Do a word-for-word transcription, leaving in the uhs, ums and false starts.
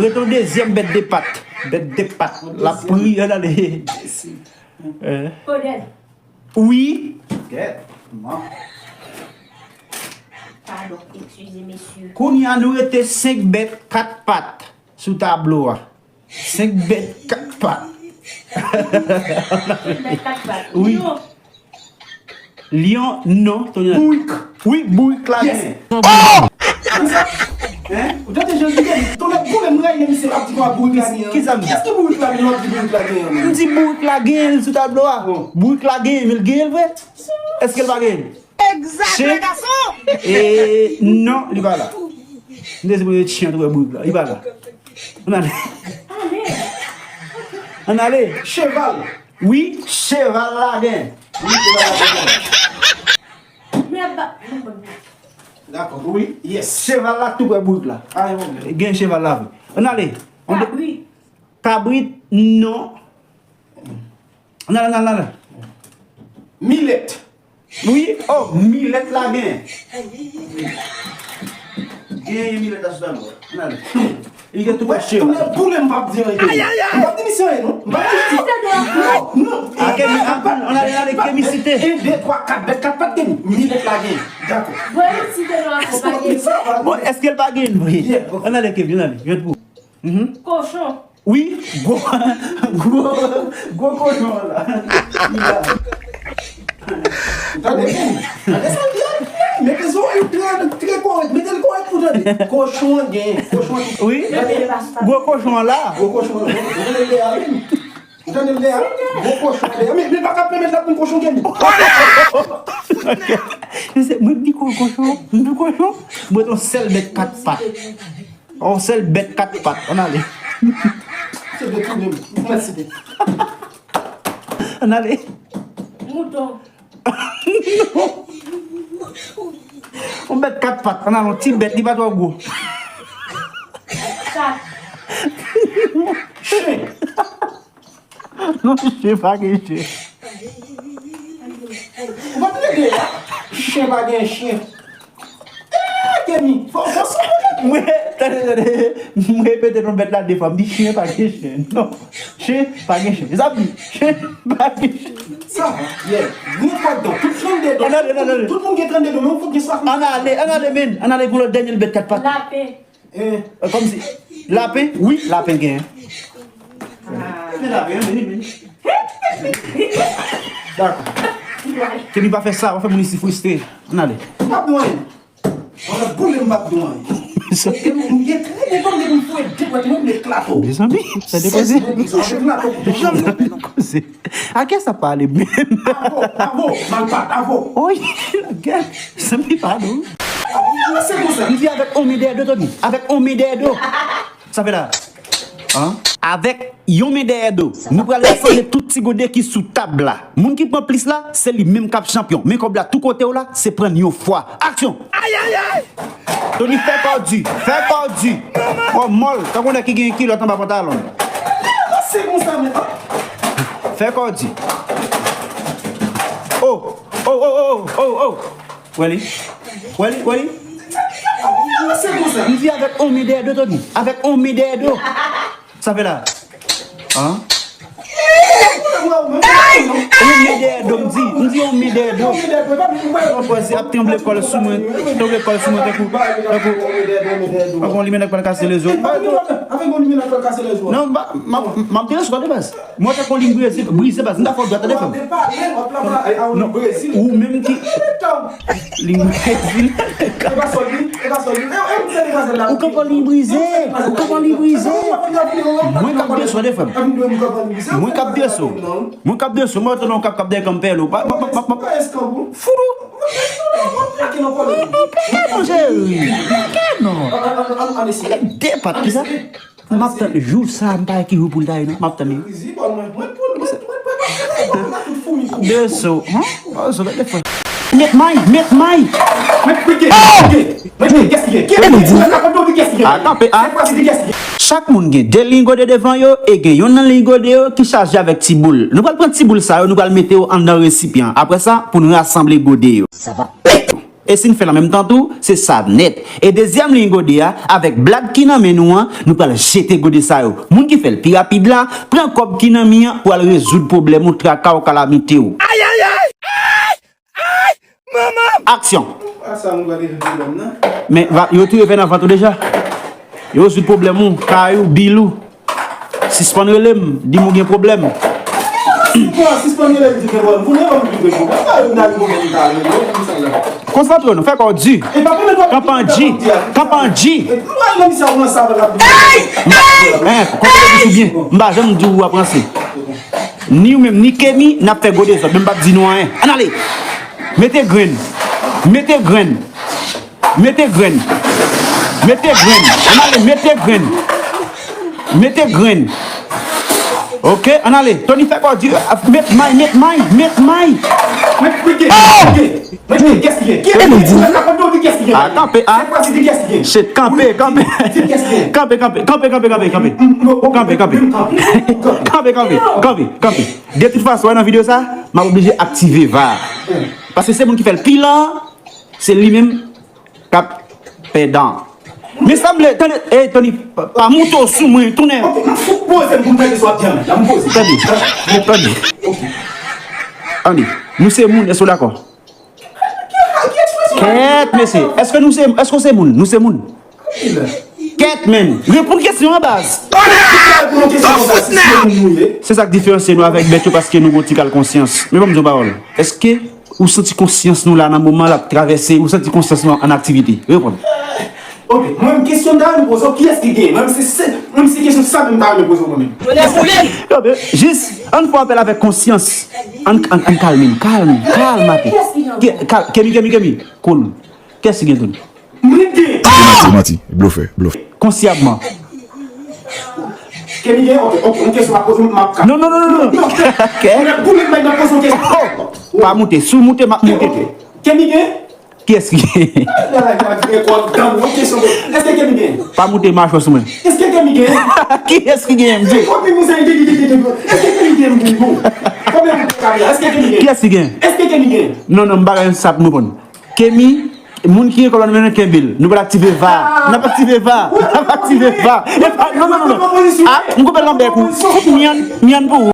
Rete yon dezyèm bèt de pat. Bèt de pat. L ap pri, ann ale. Eh. Wi. Gèt, man. Padon, eskize, mesye. Kounye a, nou rete senk bèt kat pat sou tablo a. Senk bèt kat pat. Senk bèt kat pat. Wi. Lyon. Lyon, non, Tony. Bourik. Wi, bourik la gen. Yes. Oh! Kisa? Hein? Ou tande jan l di, ton nèg pou mwen, m rayi misye, l ap di kwa bourik la gen. Kisa m di? Kiyès ki bourik la gen, l ap di bourik la gen, men? M di bourik la gen sou tablo a. Oh. Bourik la gen, men l gen vre. Èske l pa gen? Egzak, chen? Lè gason! E, non, li pa la. M te sipoze chen antre bourik la. Li pa la. Ann ale. Ann ale. Cheval. Wi, cheval la gen. Wi, cheval la gen. Men ap ba. Dakò. Wi. Yes. Cheval la tou prè bourik la. Ah, yon pwoblèm. Gen cheval la vre. Ann ale. Kabrit. Kabrit, non. Ann ale, ann ale, ann ale. Milèt. Wi, oh, milèt la gen. Gen milèt la sou tablo. Ann ale. Li gen tou prè cheval. Tounen boule m p ap di anyen. Ayayay! M p ap di misye anyen, non. M p ap di misye. Non, non. Ah, Kemi, ann ale, ann ale, Kemi site. En, de, twa, kat, bèt kat pat gen. Milèt la gen. Dakò. Bon, èske l pa gen vre? Yeah, ok. Ann ale, Kemi, ann ale. Jwèt pou. Mhm. Kochon. Wi, gwo, gwo, gwo kochon an la. Li la. Tande, tande sa l di a. Mete zòrèy ou trè, trè kòrèk. Mete l kòrèk pou tande. Kochon an gen. Kochon an. Wi. Gwo kochon an la. Gwo kochon an la. Ou tande l de a, wi. Ou tande l de a. Gwo kochon an de a. Men, men pa ka pèmèt l ap pran kochon gen. Se mwen ki di gwo kochon. M di kochon. Mwen ton sèl bèt kat pat. On sèl bèt kat pat. Ann ale. Se detounen m. Mèsi de. Ann ale. Mouton. On bèt kat pat. Ann ale, on ti bèt, li pa twò gwo. Chat. Chen. Non, chen pa gen chen. Ou pa tande la? Chen pa gen chen. Eh, Kemi, fò, fò sa. Mwen, tande, tande. Mwen repete non bèt la de fwa. M di chen pa gen chen. Non. Chen pa gen chen. Sa m di, chen pa gen chen. Sa, yeah. Gen trannde don. Tout trannde don. Ann ale, ann ale. Tout moun gen trannde don, men ou fout gen swaf. Ann ale, ann ale, men. Ann ale pou lòt dènye bèt kat pat. Lapen. Eh, kòmsi. Lapen? Wi, lapen gen. Ah. Men lapen, vini, vini. Dakò. Kemi pa fè sa, w ap fè moun isi fristre. Ann ale. M p ap di anyen. Wala boule m p ap di anyen. M gen trannde don, m gen pou m foure de dwèt mwen, m eklate w. Mezanmi, sa depoze. Sa depoze. Janm nan koze. A kè sa pale menm? Avo, avo, malpat, avo. Oy, gad, zanmi, padon. Se konsa. M di avèk on men dèyè do, Tony. Avèk on men dèyè do. Sa fè la. An? Avèk yon men dèyè do. Nou pral rasanble tout ti gode ki sou tab la. Moun ki pran plis la, se li menm k ap chanpyon. Men kòb la tou kote w la, se pran l yon fwa. Aksyon! Ayayay! Tony, fè kò di, fè kò di. Kò mòl, tankou nèg ki gen kilòt anba pantalon. Se konsa, men. Fè kò di. Oh, oh, oh, oh, oh, oh. Wè li? Wè li? Wè li? Se konsa. M di avèk on men dèyè do, Tony. Avèk on men dèyè do. Sa fè la. An? Ou men dèyè do m di, m di ou men dèyè do. Mwen panse ap tranble kò l sou mwen, tranble kò l sou mwen tankou, tankou, tankou yon limen k pral kase lezo. Non, m pa, m ap, m ap te sou de baz. Mwen tankou yon liy brize, brize baz, m ta fè w dwat tande frè m. Non, ou menm ki Li mezil. Ou kanpe liy brize. Ou kanpe liy brize. Mwen k ap desann frè m. Mwen k ap desann. Mwen k ap desann. Mwen tann yon kap k ap dèyè kanpe l. Pa, pa, pa, pa, pa. Fout ou. Pè non, cheri. Pè non. De pat ki sa? M ap tann jou sa, m pa wè ki jou pou l ta ye non. M ap tann li. Deso, hein? Deso, gade fè. Met may, met may. A, kanpe, a. Chak moun gen de liy gode devan yo e gen yonn nan liy gode yo ki chaje avèk ti boul. Nou pral pran ti boul sa yo, nou pral mete yo anndan resipyan. Apre sa, pou n rasanble gode yo. E si n fè l an menm tan tou, se sa nèt. E dezyèm liy gode a, avèk blad ki nan men nou an, nou pral jete gode sa yo. Moun ki fè l pi rapid la, pran kòb ki nan mi an pou al rezoud pwoblèm ou, traka w, kalamite w. Ay, ay, ay! Ay! Ay! Manman! Aksyon! Men, va, yo touye vè nan vant ou deja. Yo rezoud pwoblèm ou, kay ou, bil ou. Sispann rele m, di m ou gen pwoblèm. Sispann rele m, di gen pwoblèm. Pou mwen, mwen gen pwoblèm. Konsantre w non, fè kò w di. Kanpe an di. Kanpe an di. Konsantre w byen. M pa janm di w ap ranse. Ni ou menm, ni Kemi, n ap fè gwo dezòd. Men m p ap di nou anyen. Ann ale. Mete grenn. Mete grenn. Mete grenn. Mete grenn. Ann ale, mete grenn. Mete grenn. Ok, ann ale. Tony, fè kò w di. Met may, met may, met may. Oh! A, kanpe, a. Shit, kanpe, kanpe. Kanpe, kanpe, kanpe, kanpe, kanpe, kanpe. Kanpe, kanpe. Kanpe, kanpe, kanpe, kanpe. De tout fason, nan videyo sa, m ap oblije aktive va. Paske se moun ki fè l pi lan, se li menm k ap pèdan. Men sanble, tande, ey, Tony, pa, pa moute w sou mwen, tounen. Ok, m ap fout poze m pou m tande sa w ap di an la, m poze. Tande, tande. Tande, nou se moun, èske w dakò? Kèt, mesye, èske nou se, èske w se moun? Nou se moun. Kèt, men, reponn kesyon an, baz. Se sa k diferansye nou avèk bèt yo, paske nou gon ti kal konsyans. Men ban m di yon pawòl. Èske ou santi konsyans nou la nan moman l ap travèse, ou santi konsyans nou an aktivite? Reponn. Ok, mwen menm kesyon m ta renmen poze w, kiyès ki genyen? Mwen menm se, se, mwen menm se kesyon sa menm m ta renmen poze w mwen menm. Yo, men, jis, ann fè apèl avèk konsyans. Ann, ann, ann kalme n, kalme, kalme atè. Kemi, Kemi, Kemi, cool. Kiyès ki genyen, Tony? Mwen gen. Se manti, manti. Blofè, blofè. Konsyabman. Kemi gen, ok, ok, yon kesyon m ap poze w, m ap ka. Non, non, non, non, non. Non, non, non. Kè. Mwen ap goumen, mwen ap poze yon kesyon. Oh! Pa moute, si w moute, m ap moute tou. Kemi gen? Kiyès ki gen? Èske Kemi gen? Pa moute machwè sou mwen. Èske Kemi gen? Kiyès ki gen, m di? Èske Kemi gen? Kiyès ki gen? Èske Kemi gen? Non, non, m pa gen sa pou m reponn. Kemi, moun ki gen kòb la nan men l, kenbe l. Nou pral aktive va. N ap aktive va. N ap aktive va. E pa, non, non, non, non. A, m koupe l nan bèk ou. Fout myann, myann pou ou.